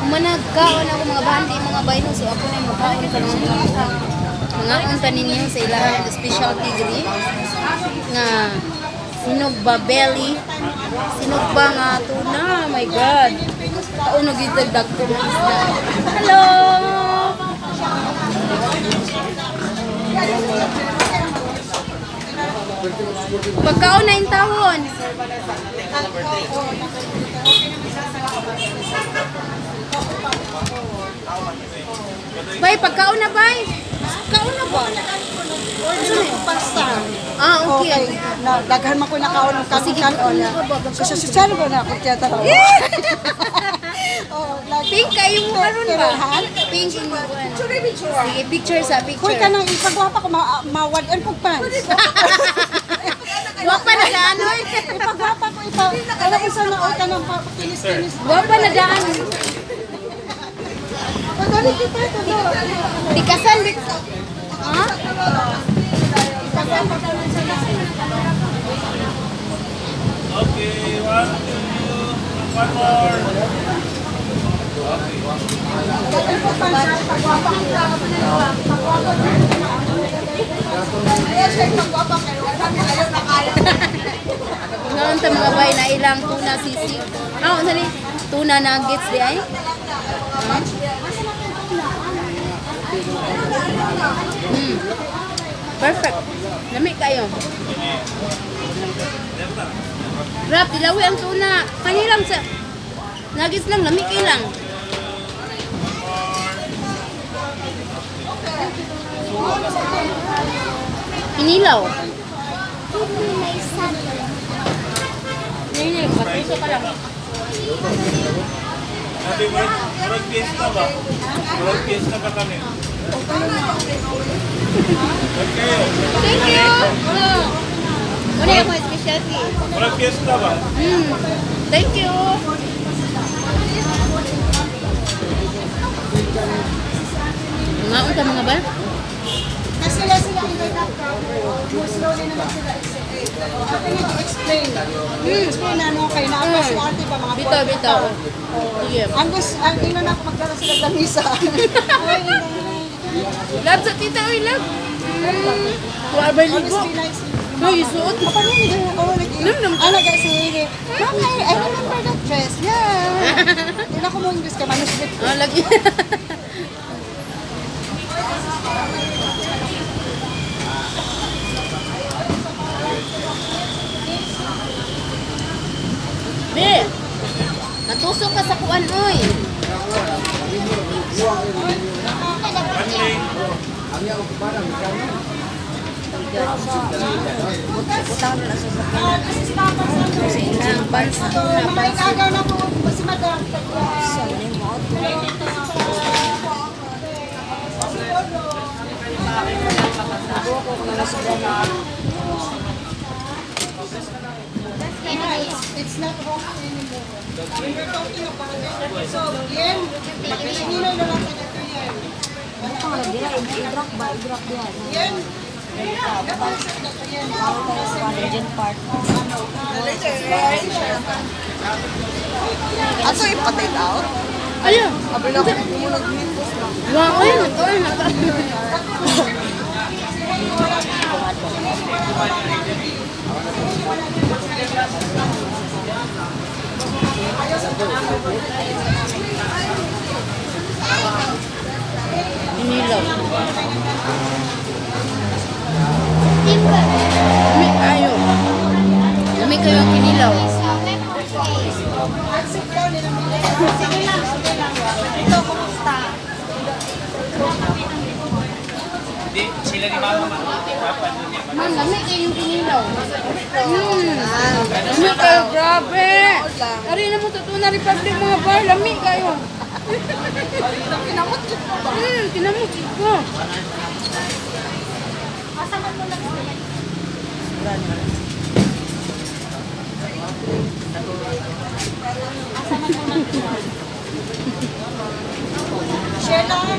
Managkaon ako, mga bandi, mga bay, no. So ako na yung makaon karon. Mga unta ninyo sa ilang specialty diri nga sinugba belly, sinugba nga tuna. My God. Taon na gid dagko ng isda. Hello. Pagkaon na yung tawon. Bay, pagkaon na, bay. Kaon na ba? Order ko pasta. Ah, okay. Na, daghan man ko nakaon ng Sige, kanon kaon na. ka ba? So, sa sosyal ba na ako kaya taraw? Oh, lagi. Pink kayo mo karon ba? Han? Pink yung mo. Sige, picture sa picture. Hoy, kanang ipagwapa ko, mawad-an kog pants. Wa pa na daan, oy. Ipagwapa ko, ipa, alam ko sana, oy, kanang kinis-kinis. Wa pa na daan. Padali kita ito, no? Tikasan bit. Ha? Ipagwapa ko lang sa Okay, one, two, one more. Wad-an kog pants, ipagwapa ko. Pagwapa ko. Ayan siya, ipagwapa kayo. Ayaw na kaya. Ngaon ta, mga bay, na ilang tuna sisig. Ah, unsa ni? Tuna nuggets di ay? Perfect. Lami kayo. Grab, dilawi ang tuna. Kanilang sa nuggets lang, lami kayo lang. Inilaw. Ngayon, matuso ka lang. Sabi, murag fiesta ba? Murag fiesta ba kami? Murag kayo. Thank you! Muna ako specialty. Murag fiesta ba? Thank you! Mga unta, mga ba? Kasi sila sila invite up more slowly naman sila. Ate nag-explain. Explain na ano kay na si ate pa mga Bitaw, bitaw. Sige. Ang gusto, ang ino na ako magdala sila lamisa. Ay, inay. Love sa tita, oy, love! Wa ba Always ligo? be nice. Uy, suot. Kapag yun, hindi ako lagi. Nam, nam. Ah, nag si Mama, I remember that dress. Yeah. Hindi na ako mo English ka, manuscript. Ah, lagi. Be, natusok ka sa kuan, oy. One leg. Ang pants So, na mga pants. ikagaw na po si Madam. It's not wrong anymore. We were talking about it. So, yen, hinay na lang ito yen. Yen. Ato ipatay out. Ayun. Abi na ko muna nagmipos na. Wa oy, nagkaon na. Inilaw. Lami kayo. Lami kayo ang kinilaw. Sige lang, sige lang. Ito, kumusta? Hindi, sila ni Mama. Papa doon niya. Man, lami kayo yung kinilaw. Lami kayo, grabe. Ari na mo sa Tuna Republic, mga bar, lami kayo. Kinamot jud ko ba? Kinamot ko. Sheila,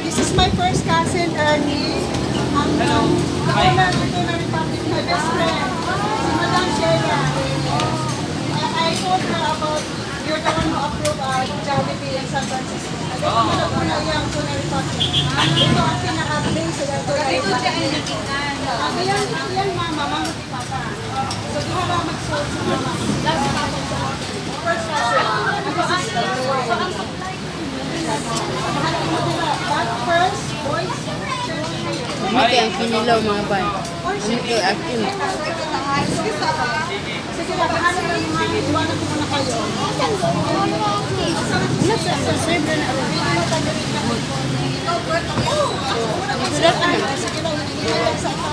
this is my first cousin, Ernie. Ang Hello. Kauna dito na Republic, my best friend. Si Madam Sheila. I told her about you're the one who approved Francisco. Una iyang Tuna Republic. Ito ang pinaka-place sa Tuna Republic. Ang iyang mama, mama si papa. So, duha ra magsuot sa mama. Last papa sa first cousin. Ang sister. So, ang supply Bahala mo dira. But first, boys, share sa Ano kay ang kinilaw, mga bay? Ano kay akin? Sige na, bahala na yung mga iwanan ko muna kayo. Ano sa serve na na? Sarap na. Sige na, hinihintay lang sa ata.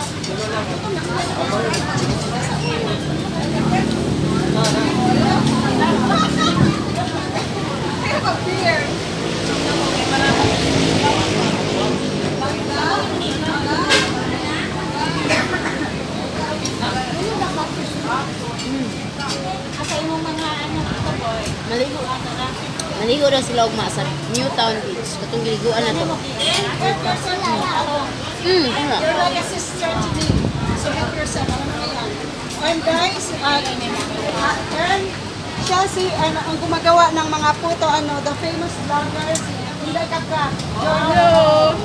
Beer. Maligo. Maligo daw sila ugma sa New Town Beach. Katong giliguan na to. Help yourself. Ano? You're like a sister to me. So help yourself. Alam mo na yan. And guys, Ern, siya si, ano, ang gumagawa ng mga puto, ano, the famous vlogger, si Inday Kapra. Hello!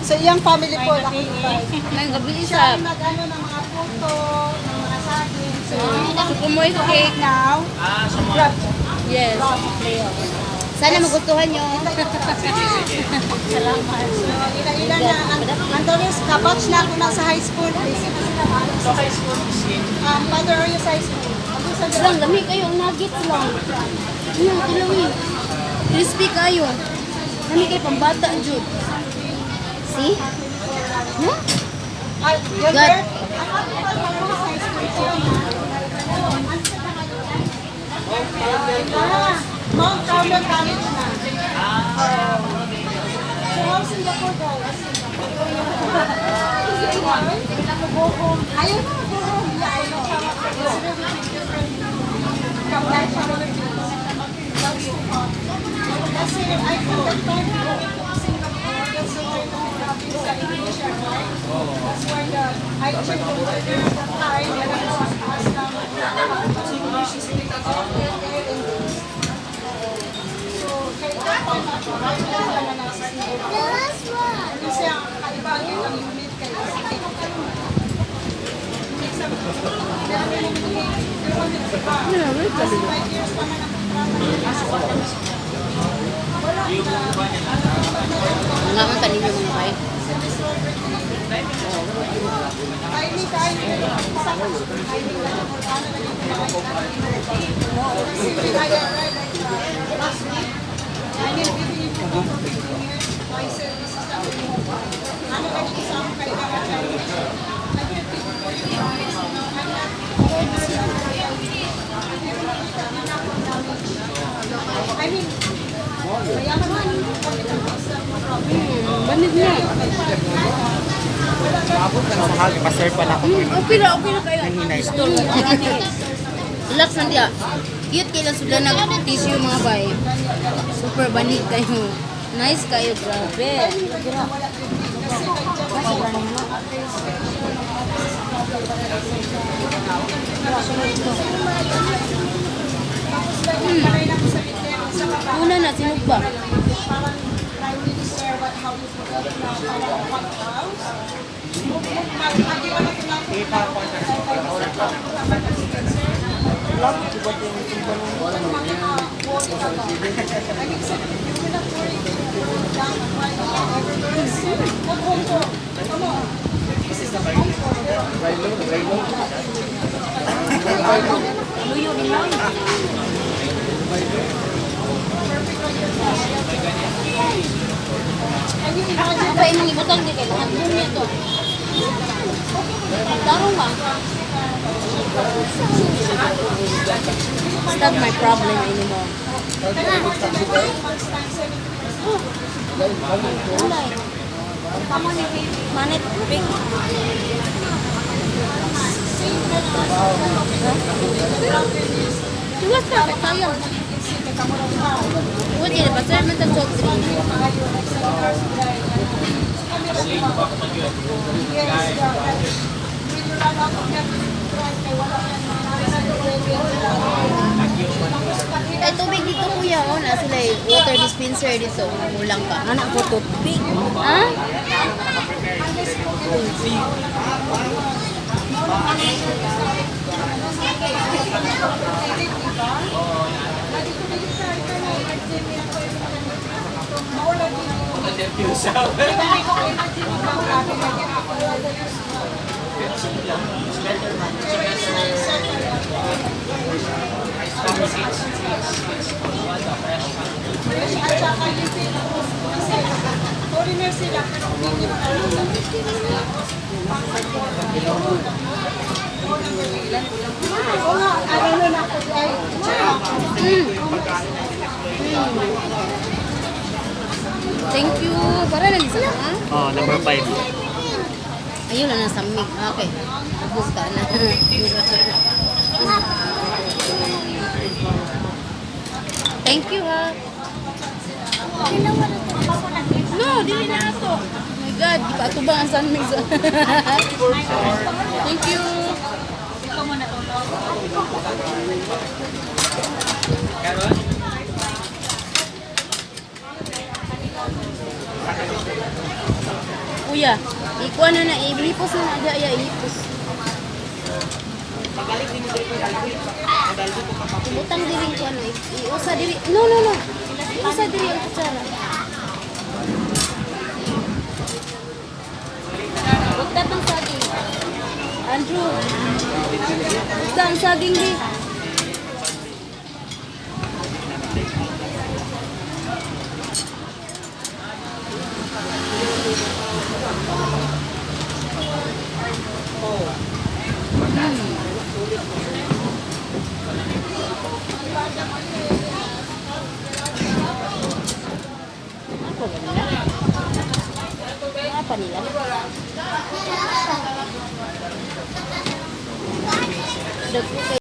So, iyang family po, ako invite. May gabi Siya isa. ang nag-ano ng mga puto, ng mga saging. So, Sukumoy cake. now, grab. Yes. Sana magustuhan nyo. Salamat. So, ila-ila na. Ang Doris, kabatch na ako nasa high school. Busy na sila. So high school is in Father Orios High School. Ang gusto nila. Lang, lami kayo. Ang nuggets lang. Ano, tilawi. Crispy kayo. Lami kayo, pambata, Jude. See? Huh? Ay, Gilbert, ang ating Father Orios High School. So, ano sa pangalan? Ah, Mount Carmel College na. So, how Singapore, guys? Go home. Ayaw na go home. Yeah, I know. It's really different from life sa Philippines. That's too hot. Kasi I think that time going to Singapore, that's the time na grabe sa Indonesia, right? That's why the, I checked the weather at that time, and I was asked na, So, kaya that time ako, right na na nasa Singapore. Kasi ang kakaiba yun ang unit kayo. Kasi 5 years pa man ang kontrata niya. Wala na. Nga ang tanin nyo, mga bay. Si Miss Robert, timing tayo, isa ka, timing na ako, ano na yung kasi when I arrived like last week, I mean, living in Phuket for 15 years, I said, this is not really home. Ano lang siya sa akong kailangan challenge. I will keep for you guys, I'm not owner of royalty. Pero nakita din ako ang damage. I mean, mayaman man, kami ng sa problem. Banig na. Pasir pala ako. Okay na kayo. Gusto. Relax lang diya. Cute kayo lang sila nag-tissue, mga bay. Super banig kayo. Nice kayo, grabe. Una na, sinugba. Parang Prime Minister, what, how you put it na parang White House. Mag-iwan ako na I mean, you will not worry down on why everywhere. Home ko. Come on. This is the home ko. Can you imagine Ano ba imong ibutang di kay lahat niya to? Tarong ba? It's not my problem anymore. Wala. Manit, big. Tiwas na, sayang. Pwede na, basta naman sa soft drink. Yes, Ay, tubig dito, kuya. Oh, na sila eh. Water dispenser dito. Kulang ka. Anak ko tubig. Ha? At saka yung kasi foreigner sila, pero hindi mo alam. Oo nga, ano na ako, ay, Thank you. Para lang sa ha? Oh, number 5. Ayun lang ang samig. Okay. Ubus ka na. Thank you ha. No, dili na ato. Oh my God, di pa atubang ang sanmig sa. Thank you. Kuya, ikuha na na, ihipos na na, iya, ihipos. Butang diri ko ano, iusa diri. No, no, no. Iusa diri ang kutsara. Bugtat ang saging. Andrew. Bugta ang saging di. Apa ba nila? Apa nila? Dagko kay